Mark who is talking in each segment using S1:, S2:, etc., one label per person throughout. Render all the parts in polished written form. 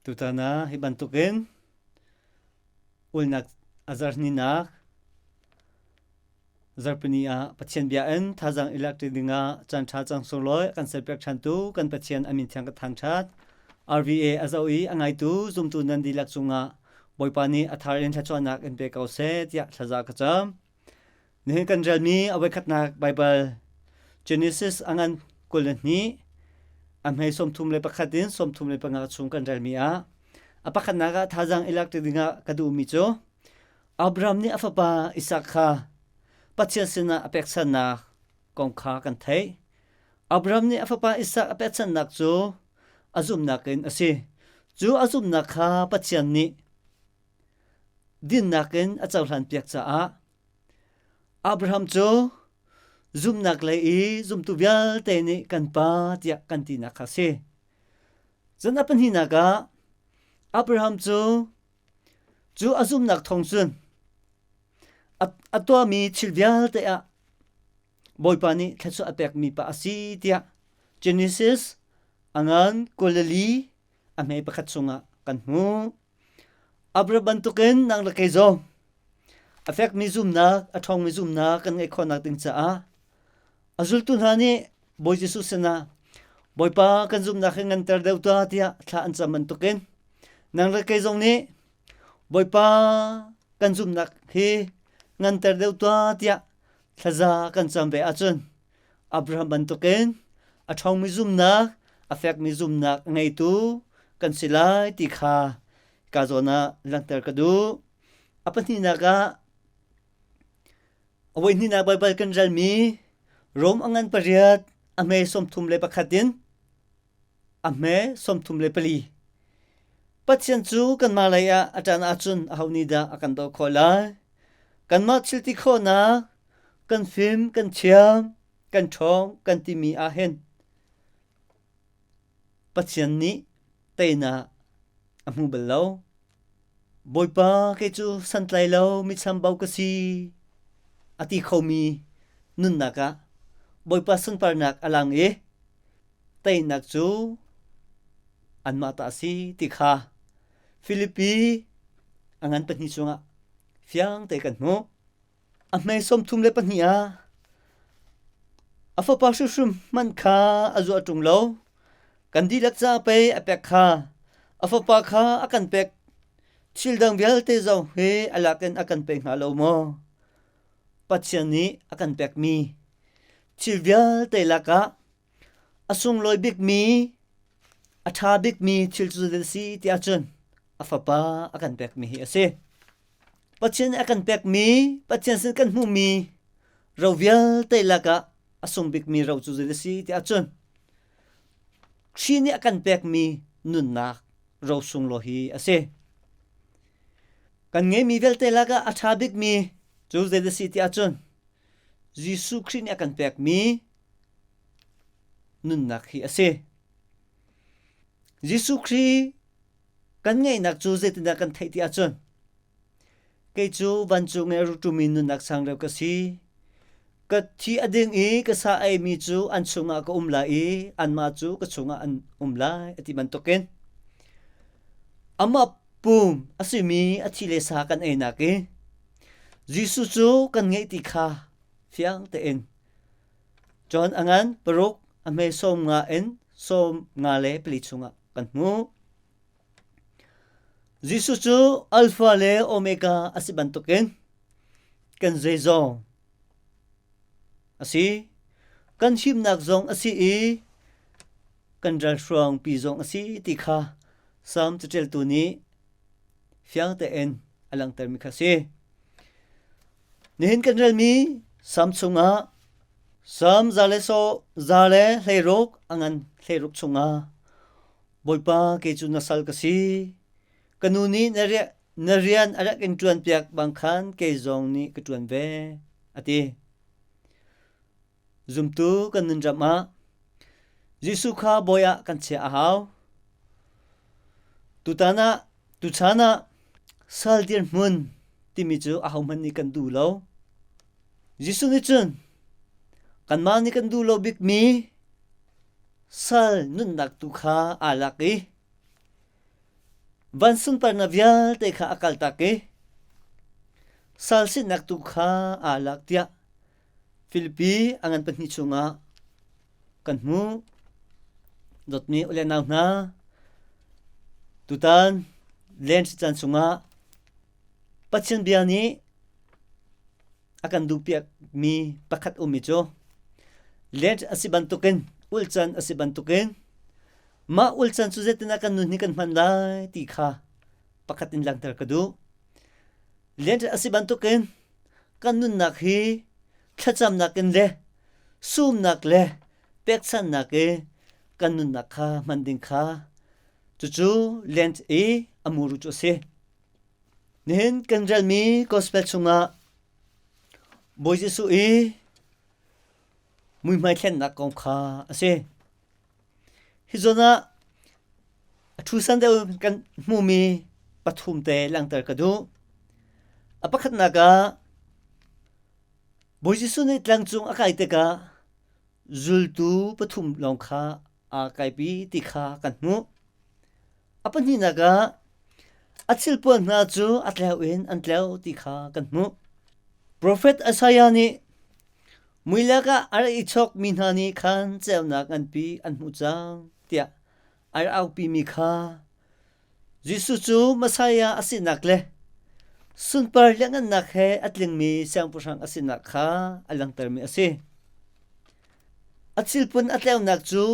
S1: Tutan ah hi bantukin ulnak a zarhninak zarhpini ah Pathian bia in thazaang i lak ṭi dingah caan ṭha cang sunglawi a kan serpiak ṭhantu kan Pathian a min thiang ka thangṭhat. RVA a zoh i a ngaitu zumtu nan dihlak cungah Bawipa nih a thar in thluachuahnak in pe ko seh tiah thlaza ka cam. Nihin kan relmi a voikhatnak Baibal Genesis a ngan 22 a hmei 31 in 35 chung kan relmi ah a pakhatnak ah thazaang i lak dingah ka duhmi cu Abraham nih a fapa Isak kha Pathian sinah a pekchanhnak kong kha kan theih. Abraham nih a fapa Isak a pekchanhnak cu a zumhnak in a si. Cu a zumhnak kha Pathian nih dinnak in a cohlanpiak caah Abraham cu zumhnak lei i zumtu vialte nih kan pa tiah kan tinak kha a si. Cun a pahnihnak ah Abraham cu cu a zumhnak thawng cun a tuahmi thil vialte ah Bawipa nih thluachuah a pekmi pa a si tiah Genesis a ngan 24 a hme pakhat chungah kan hmuh. Abraham bantukin nang le kei zong a fekmi zumhnak, a ṭhawngmi zumhnak kan ngeih khawhnak ding caah a zultu hna nih Bawi Jesuh sinah Bawipa kan zumhnak hi nganter deuh tuah tiah thla an cam bantukin nang le kei zong nih Bawipa kan zumhnak hi nganter deuh tuah tiah thlaza kan cam ve ahcun Abraham bantukin a ṭhawngmi zumhnak, a fekmi zumhnak a ngeitu kan si lai ti kha ka zawn ah langhter ka duh. A pahnihnak ah a voihnihnak Baibal kan relmi Rom a ngan pariat a hme 31 in a hme 34. Pathian cu kanmah lei ah a ṭan ahcun aho nih dah a kan doh khawh lai? Kanmah thil ti khawhnak kan fim, kan thiam, kan ṭhawng kan timi ah hin Pathian nih teinak a hmu bal lo. Bawipa kei cu santlai lo mi chambau ka si a ti khomi nunnak ah Bawipa sunparnak a lang i teinak cu anmah ta a si ti kha Filipi a ngan pahnih chungah fiang te kan hmuh. A hme 32 ah a fapa hrimhrim hmanh kha a zuah ṭung lo. Kan dihlak ca pei a pek kha. A fapa kha a kan pek. Thil dang vialte zong hi a lak in a kan pe hnga lo maw? Pathian nih a kan pekmi thil vialte lakah A sunglawi bikmi, a ṭha bikmi thil cu zei si ti ahcun a Fapa a kan pekmi hi a si. Pathian nih a kan pekmi, Pathian sin kan hmuhmi ro vialte lakah a sung bikmi ro cu zei si ti ahcun Khrih nih a kan pekmi nunnak ro sunglawi hi a si. Kan ngeimi vialte lakah a ṭha bikmi cu zei si ti ahcun Jesuh Khrih nih a kan pekmi nunnak hi a si. Jesuh Khrih kan ngeihnak cu zeitindah kan theih ti ahcun kei cu vancung i a rutumi nunnak changreu ka si. Ka thi a ding i ka sa eimi cu an chungah ka um lai i anmah cu ka chungah an um lai a ti bantukin amah pum a simi a thi le sa kan einak i Jesuh cu kan ngeih ti kha fiang tein John a ngan paruk a hme 50 in 54 chungah kan hmuh. Jesuh cu Alpha le Omega a si bantukin kan zeizong a si. Kan himnak zong a si i kan ralhruangpi zong a si ti kha Salm caṭialtu nih fiang tein a langhtermi kha a si. Nihin kan relmi Salm chungah Salm za le saw za le hleiruk a ngan hleiruk chungah Bawipa kei cu na sal ka si. Ka nu nih na riah na rian a rak in ṭuanpiak bang khan kei zong nih ka ṭuan ve, a ti. Zumtu kan nunram ah Jesuh kha bawi ah kan chiah a hau. Tutan ah tuchan ah sal dirhmun timi cu ahohmanh nih kan duh lo. Jesuh nih cun kanmah nih kan duh lo bikmi sal nunnak tu kha aa lak i. Van sunparnak vialte kha a kaltak i sal sinak tu kha aa lak tiah Filipi a ngan pahnih chungah kan hmuh. Dawtmi u le nau hna, tutan Lent caan chungah Pathian bia nih a kan duhpiakmi pakhat ummi cu Lent a si bantukin ulhcan a si bantukin mah ulhcan cu zeitindah kan nun hi kan hman lai ti kha pakhat in langhter ka duh. Lent a si bantukin kan nunnak hi thlacamnak in le sumnak le pekchanhnak i kan nunnak kha hman ding kha cucu Lent i a muru cu a si. Nihin kan relmi gospel chungah Bawi Jesuh i muihmai thlennak kong kha a si. Hi zawn ah a ṭhusan deuh kan hmuhmi pathum te langhter ka duh. A pakhatnak ah Bawi Jesuh nih tlangcung a kai tikah zultu pathum lawng kha aa kaipi ti kha kan hmuh. A pahnihnak ah a thilpuan hna cu a tleu in an tleu ti kha kan hmuh. Profet Isaiah nih mui lakah a rak i chawkmi hna nih khan ceunak nganpi an hmuh cang tiah a rak aupimi kha Jesuh cu Messiah a sinak le sunpar lianhngannak he a tlingmi siangpahrang a sinak kha a langhtermi a si. A thilpun a tleunak cu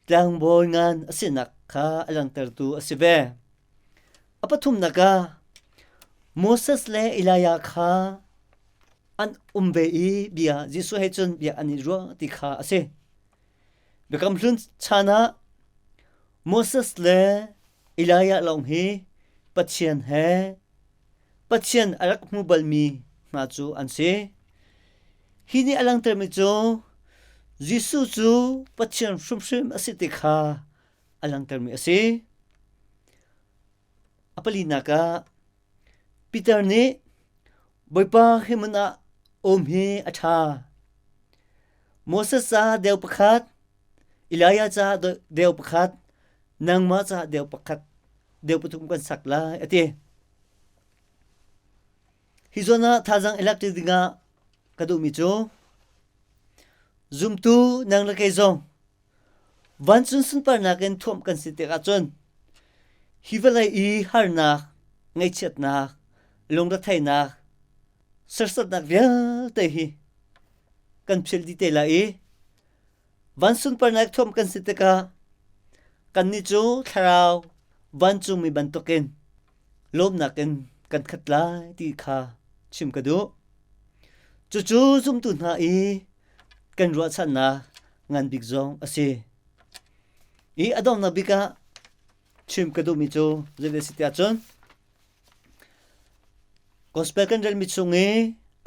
S1: tlangbawi ngan a sinak kha a langhtertu a si ve. A pathumnak ah Moses le Elijah kha an um ve i bia Jesuh he cun bia an i ruah ti kha a si. Biakam Hlun chan ah Moses le Elijah lawng hi Pathian he Pathian a rak hmu balmi hna cu an si. Hi nih a langhtermi cu Jesuh cu Pathian hrimhrim a si ti kha a langhtermi a si. A palinak ah Peter nih Bawipa hi hmun ah um hi a ṭha. Moses ca deu pakhat, Elijah ca deu pakhat, nangmah ca deu pakhat, deu pathum kan sak lai a ti. Hi zawn ah thazaang i lak ṭi dingah ka duhmi cu zumtu nang le kei zong vancung sunparnak in thuamh kan si tikah cun hi vawlei i harnak, ngaihchiatnak, lungretheihnak, serhsatnak vialte hi kan philh dih te lai i van sunparnak thuamh kan si tikah kannih cu thlarau vancungmi bantukin lawmnak in kan khat lai ti kha chim ka duh. Cucu zumtu hna i kan ruahchannak ngan bik zong a si. I a donghnak bik ah chim ka duhmi cu zei si tiah cun gospel kan relmi chung i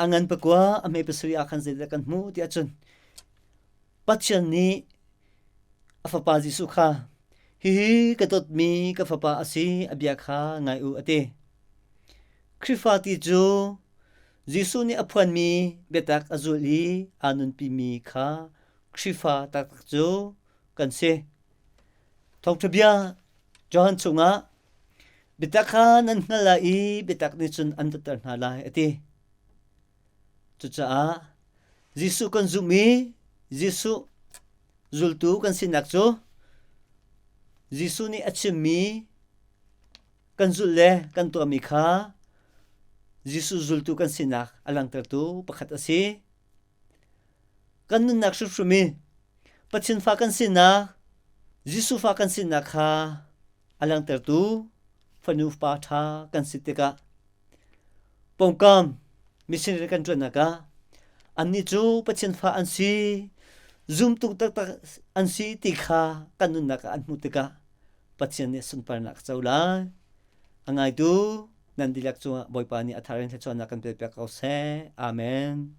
S1: a ngan pakua a hme pasarih ah khan zeidah kan hmuh tiah cun Pathian nih a fapa Jesuh kha hihi ka dawtmi ka fapa a si a bia kha ngai u a ti. Khrihfa ti cu Jesuh nih a phuanmi biatak a zul i aa nunpimi kha Khrihfa taktak cu kan si. Thawngṭha bia Johan chungah biatak kha nan hngalh lai i biatak nih cun an luatter hna lai a ti. Cucaah Jesuh kan zumh i Jesuh zultu kan sinak cu Jesuh nih a chimmi kan zulh le kan tuahmi kha Jesuh zultu kan sinak a langhtertu pakhat a si. Kan nunnak hrimhrim i Pathian fa kan sinak, Jesuh fa kan sinak kha a langhtertu fanu pa ṭha kan si tikah pawngkam missionary kan ṭuannak ah annih cu Pathian fa an si, zumtu taktak an si ti kha kan nunnak ah an hmuh tikah Pathian nih sunparnak a co lai. A ngaitu nan dihlak cungah Bawipa nih a thar in thluachuahnak kan pekpiak ko seh. Amen.